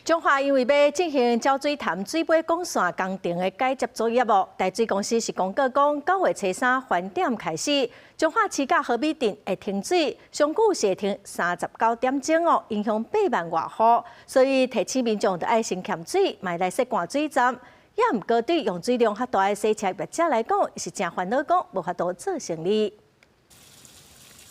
彰化因為欲進行鳥水潭水尾管線工程的改接作業哦，台水公司是公告講，9月初3翻點開始，彰化市佮和美鎮會停水，上久是會停39點鐘哦，影響8萬外戶，所以提醒民眾著愛先儉水，莫來設灌水站。也毋過對用水量較大的洗車業者來講，是誠煩惱，講無法度做生意。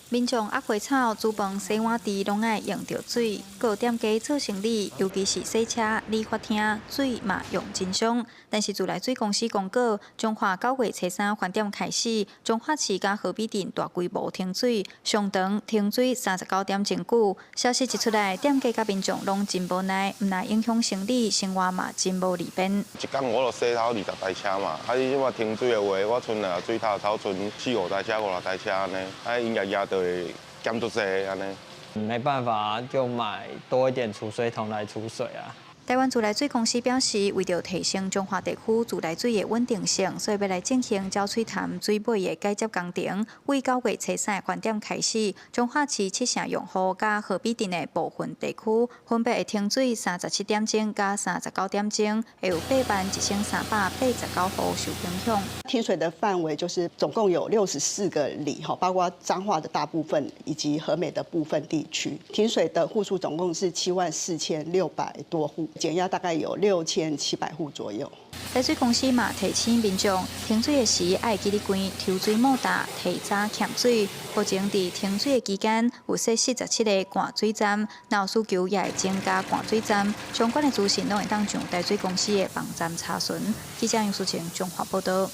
民眾壓花草、煮飯、洗碗池攏愛用著水，閣有店家做生理，尤其是洗車、理髮廳，水嘛用真傷。但是自來水公司公告，彰化9月初3翻點開始，彰化市佮和美鎮大規模停水，上長停水39點鐘久。消息一出來，店家佮民眾攏真無奈，毋但影響生理，生活嘛真無利便。一工我就洗頭20台車嘛，啊你這馬停水的話，我賰來水頭頭賰四五台車、五六台車按呢，啊營業額就會減足濟按呢。沒辦法，就買多一點儲水桶來儲水啊。台灣自來水公司表示，為著提升彰化地區自來水的穩定性，所以欲來進行鳥水潭水尾的改接工程。為9月初3翻點開始，彰化市七成用戶佮和美鎮的部分地區分別會停水37點鐘佮39點鐘，會有81,389戶受影響。停水的範圍就是總共有64個里，哈，包括彰化的大部分以及和美的部分地區。停水的戶數總共是74,600多戶。減壓大概有6700戶左右。台水公司嘛提醒民眾，停水的時愛記得關抽水馬達，提早儉水。目前佇停水的期間，有設47個灌水站，若有需求也會增加灌水站。相關的資訊攏會當上台水公司的網站查詢。記者楊淑晴彰化報導。